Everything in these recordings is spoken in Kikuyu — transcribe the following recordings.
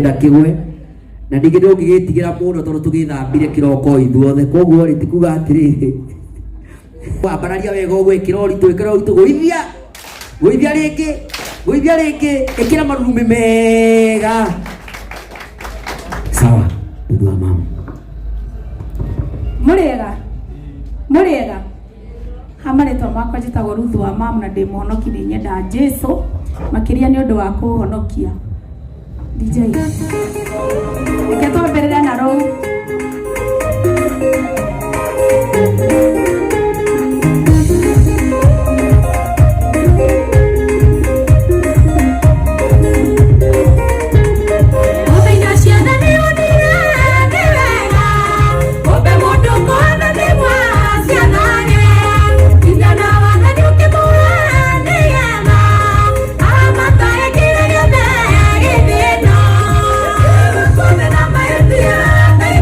Ndũngĩenda kĩgwe na ningĩ ndũngĩgĩtigĩra mũno tondũ tũgĩthambire kĩroko ithuothe, koguo rĩ tikuga atĩrĩrĩ, wambararia wega ũguo, ĩkĩra ũritũ, ĩkĩra ũritũ, gũithia, gũithia rĩngĩ, gũithia rĩngĩ, ĩkĩra marurumĩ mega. Sawa, ndugu wa mama. Mũrĩega, mũrĩega. Ha marĩtwa makwa njĩtagwo Ruthu wa mamu na ndĩ mũhonoki, nĩ nyendaga Jesu makĩria nĩ ũndũ wa kũhonokia. DJ, reke twambĩrĩre na rũu. Mũthenya ciana nĩ onire nĩ wega, ũmbe mũndũ kũhana nĩ mwa cianage. Hinya na wathani ũkĩmũhe nĩgetha aramatae kĩrĩa gĩothe gĩthĩna. Kũndĩ na mahĩtia, Ngai.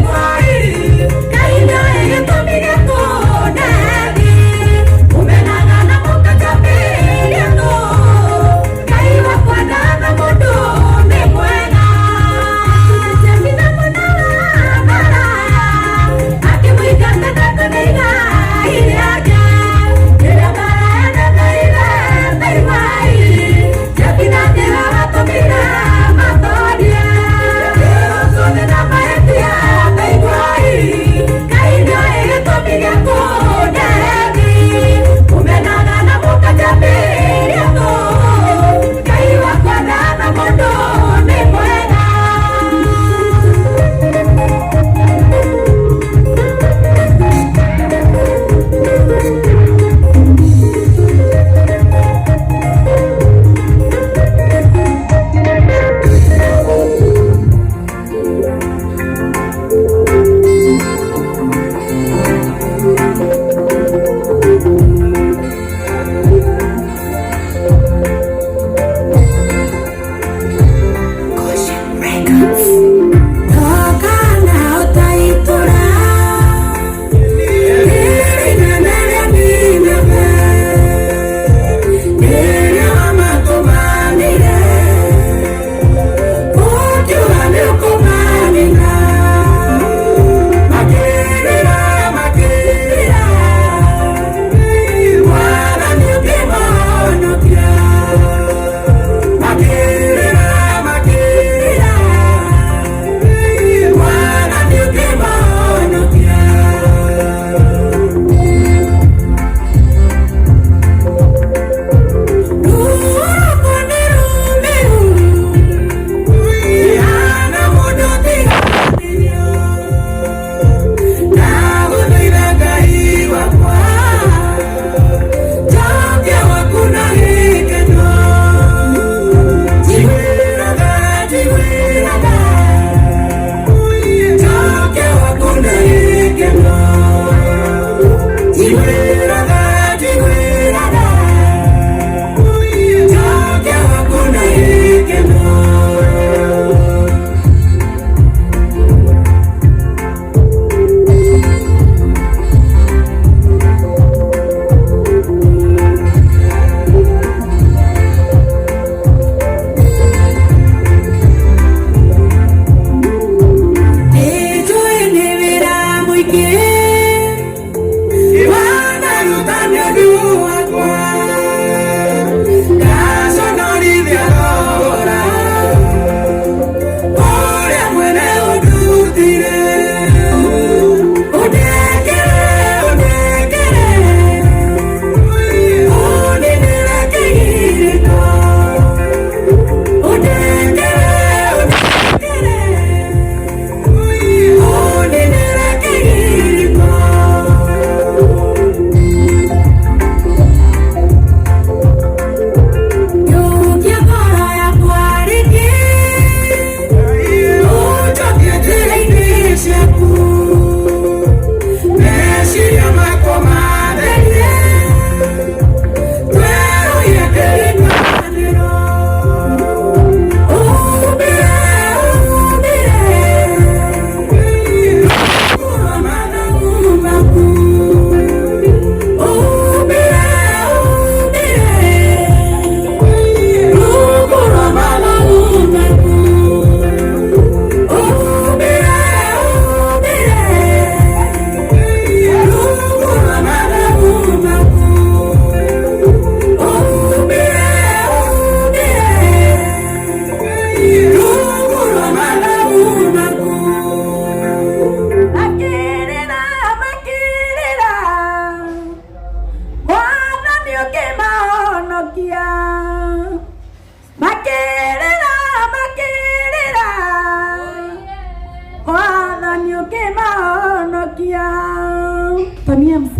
Tony MC.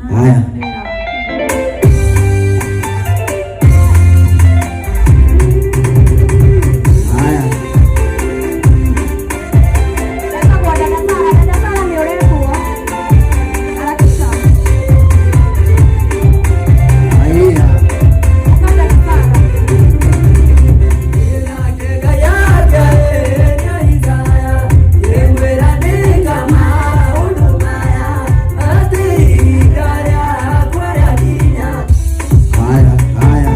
Haya. Haya. Etagwo Dada Sara. Dada Sara nĩ ũretwo. Harakisha. Haya. Etagwo Dada Sara. Haya, haya. Haya.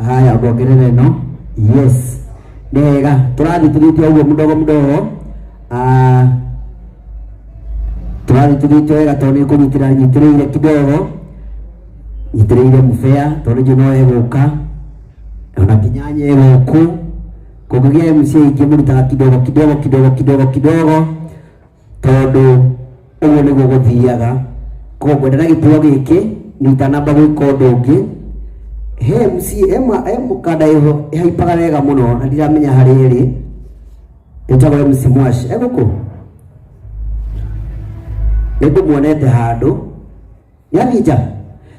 Haya, ongerera ĩno. Yes, nĩ wega tũrathiĩ tũthiĩte ũguo mdogo mdogo. Ah, tũrathiĩ tũthiĩte wega tondũ nĩ kũnyitĩrĩra nyitĩrĩire kidogo, nyitĩrĩire mũbea tondũ njũ no egũka ona kinyanya egũkũ kũngĩgĩa MC aingĩ mũrutaga kidogo kidogo kidogo kidogo kidogo tondũ ũguo nĩguo gũthiaga. Koguo ngwenda na gĩtĩo gĩkĩ nĩ itanamba gwĩka ũndũ ũngĩ, he MC he he mũkanda ĩho ĩhaipaga wega mũno na ndiramenya harĩa ĩrĩ, ĩtagwo MC Mwash egũkũ, nĩ ndĩmuonete handũ nĩ athiĩ nja.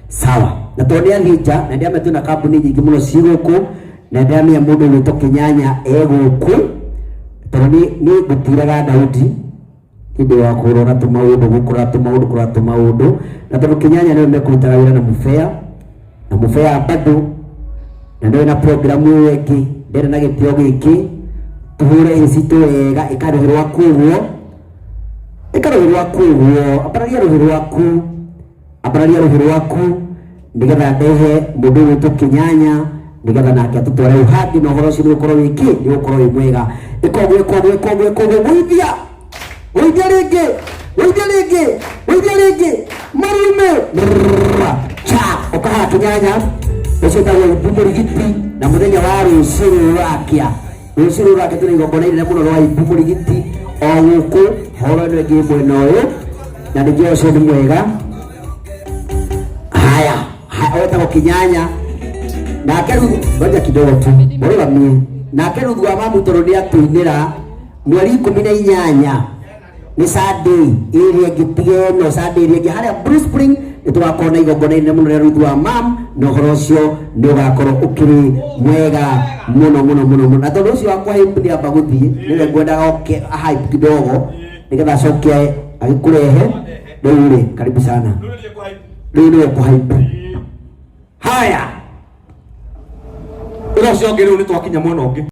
Sawa, na tondũ nĩ athiĩ nja na ndĩramenya twĩna kambuni nyingĩ mũno ciĩ gũkũ na ndĩramenya mũndũ ũgwĩtwo Kĩnyanya e gũkũ tondũ nĩ ngũtiraga Daudi hĩndĩ wa kũrora tũmaũndũ gũkũra tũmaũndũ kũrora tũmaũndũ, na tondũ Kĩnyanya nĩwe mekũrutaga wĩra na mũbea na mũbea bado Na nĩ na programu ĩyo ĩngĩ ndĩrĩ na gĩtĩo gĩkĩ tũhũre hĩ citũ wega. Ĩka rũhĩ rwaku ũguo, ĩka rũhĩ rwaku ũguo, ambararia rũhĩ rwaku, ambararia rũhĩ rwaku nĩgetha ndehe mũndũ ũgwĩtwo Kĩnyanya nĩgetha nake atũtware hau hangĩ, na ũhoro ũcio nĩ ũgũkorwo wĩ kĩ, nĩ ũgũkorwo wĩ mwega. Ĩka ũguo, ĩka ũguo, ĩka ũguo, ĩka ũguo, gũithia, gũithia rĩngĩ, gũithia rĩngĩ, gũithia rĩngĩ, marume cha ũkahaha Kĩnyanya ũcio wĩtagwo Ibu Mũrigiti. Na mũthenya wa rũciũ rũrakĩa, rũciũ rũrakĩa, tũrĩ igongona inene mũno rwa Ibu Mũrigiti o gũkũ horo ĩno ĩngĩ mwena ũyũ, na nĩkĩo ũcio nĩ mwega. Haya, wetagwo Kinyanya nake Ruthu, ngoja kidogo tu mũrũgamie nake Ruthu wa mamu tondũ nĩ atũinĩra mweri 18 nĩ Sunday ĩrĩa ĩngĩ, tiga ĩno Sunday ĩrĩa ĩngĩ, harĩa Blue Spring nĩ tũgakorwo na igongona inene mũno rĩa Ruthu wa mam, na ũhoro ũcio nĩ ũgakorwo ũkĩrĩ mwega mũno mũno mũno mũno. Na tondũ ũcio wakwa hype nĩ amba gũthiĩ, nĩwe ngwendaga oke hype kidogo nĩgetha acoke agĩkũrehe. Rĩu rĩ, karibu sana, rĩu nĩwe kũhype. Haya. Ĩno ũcio ũngĩ, rĩu nĩ twakinya mwena ũngĩ.